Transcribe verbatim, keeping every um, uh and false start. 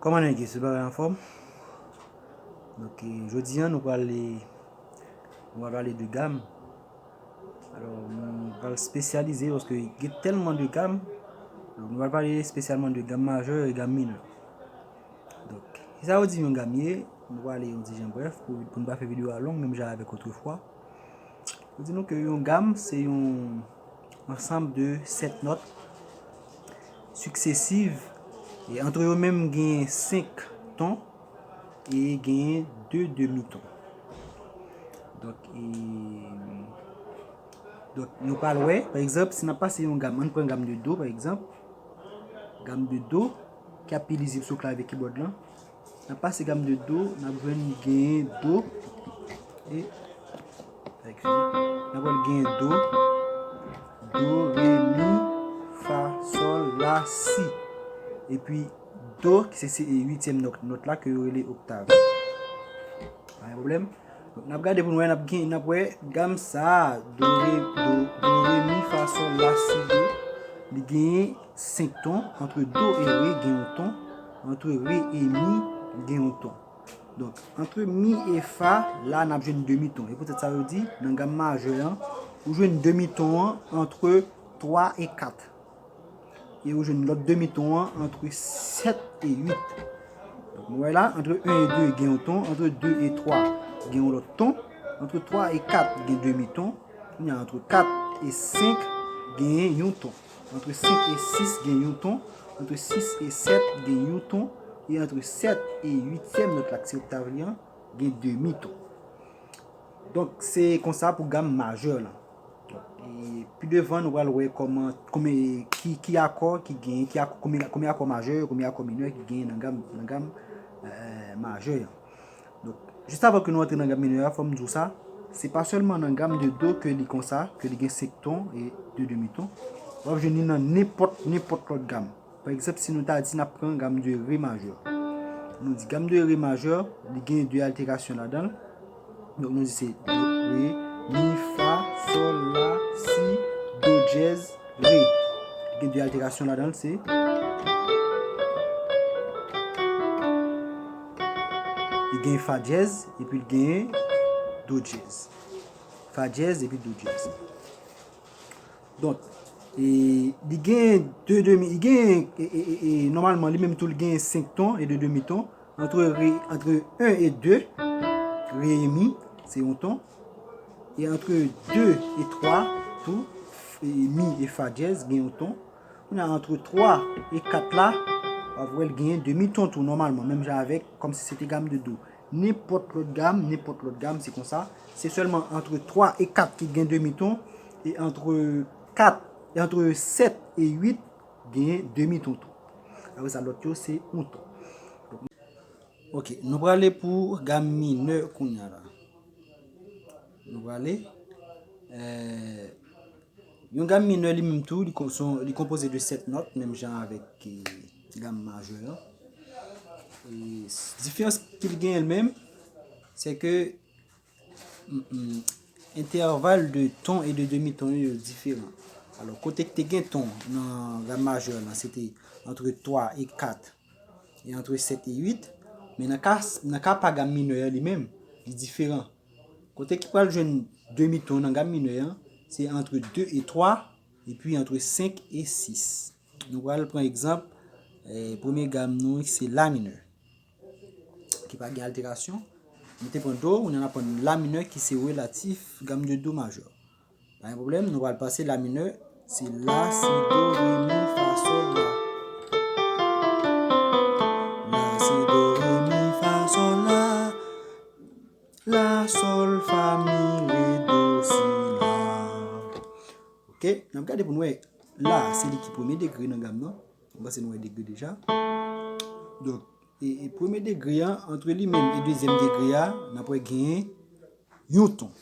Kòman nèg yo, se bagay anfòm? Donk, e, jodi a, nou pral, nou pral pale de gam. Alò, nou pral espesyalize, paske gen tèlman de gam. Donk, nou pral pale espesyalman de gam majè e gam minè. Donk, kisa yo di yon gam ye? Nou pral yon ti jan brèf, pou, pou nou pa fè videyo a long, menm jan avèk otrefwa. Yo di nou ke yon gam, se yon ansanm de sèt nòt siksesiv, e antre yo menm gen senk ton, e gen de demi ton. Donk, e, donk, nou pral wè, pa egzanp, si n ap pase yon gam, ann pran gam de do, pa egzanp, gam de do, ki ap pi lizib sou klavye kibòd lan, n ap pase gam de do, n ap jwenn gen do, e, eskize, n ap wè l gen do, do, re, mi, fa, sòl, la, si. Epi do, ki se, se uityèm nòt, nòt la ke yo rele oktav. Pa gen pwoblèm. Donk, n ap gade pou n wè, n ap gen, n ap wè gam sa a, do, re, do, do, re, mi, fa, sòl, la, si, do. Li genyen senk ton, antre do e re gen yon ton, antre re e mi gen yon ton. Donk, antre mi e fa, la n ap jwenn demi ton. E poutèt sa yo di, nan gam majè an, ou jwenn demi ton an antre twa e kat. E ou jwenn lòt demi ton an antre sèt e uit. Donk, nou wè la, antre en e de gen yon ton, antre de e twa gen yon lòt ton, antre twa e kat gen demi ton, kounye a antre kat e senk gen yon ton, antre senk e sis gen yon ton, antre sis e sèt gen yon ton, e antre sèt e uityèm nòt la, ki se oktav li an, gen demi ton. Donk, se konsa pou gam majè lan. Donk, e pi devan, nou pral wè kòman, konbyen, ki, ki akò ki genyen, ki akò, konbyen, konbyen akò majè, konbyen akò minè ki genyen nan gam, nan gam, e, majè an. Donk, jis avan ke nou antre nan gam minè a, fò m di w sa, se pa sèlman nan gam de do ke li konsa, ke li gen senk ton e de demi ton. W ap jwenn li nan nenpòt, nenpòt lòt gam. Pa egzanp, si nou ta di n ap pran gam de re majè. Nou di gam de re majè, li gen de alterasyon ladan l. Donk, nou di se do, re, mi, fa, sòl, la, si, do dyèz, re. Li gen de alterasyon ladan l, se. Li gen fa dyèz, epi l gen do dyèz. Fa dyèz, epi do dyèz. Donk, e, li gen de demi, li gen, e, e, e, e, nòmalman, li menm tou, li gen senk ton e de demi ton. Antre re, antre en e de, re e mi, se yon ton. E antre de e twa, tou, e, mi e fa dyèz, gen yon ton. Kounye a, antre twa e kat la, w ap wè l gen demi ton tou, nòmalman, menm jan avèk, kòmsi se te gam de do. Nenpòt lòt gam, nenpòt lòt gam, se konsa. Se sèlman antre twa e kat ki gen demi ton, e antre kat, e antre sèt e uit, gen demi ton tou. Apre sa, lòt yo, se yon ton. Ok, nou prale pou gam minè kounye a la. Nou prale. E, yon gam minè li menm tou, li kon-, son, li konpoze de sèt nòt, menm jan avèk, e, gam majè an. E, s-, diferans ki l genyen l menm, se ke, mm, mm, entèval de ton e de demi ton yo, yo diferan. Alò, kote k te gen ton nan gam majè lan, se te antre twa e kat, e antre sèt e uit, men nan ka, nan ka pa gam minè an li menm, li diferan. Kote ki pral jwenn demi ton nan gam minè an, se antre de e twa, epi antre senk e sis. Nou pral pran egzanp, e, premye gam nou, se la minè, ki pa gen alterasyon. Nou te pran do, kounye a n ap pran la minè, ki se relatif gam de do majè. Pa gen pwoblèm, nou pral pase la minè, se la, si, do, re, mi, fa, sòl, la. La, si, do, re, mi, fa, sòl, la. La, sòl, fa, mi, re, do, si, la. Ok, n ap gade pou n wè. La, se li ki premye degre nan gam nan. M panse nou wè degre deja. Donk, e, e premye degre an, antre li menm e dezyèm degre a, n ap wè genyen yon ton.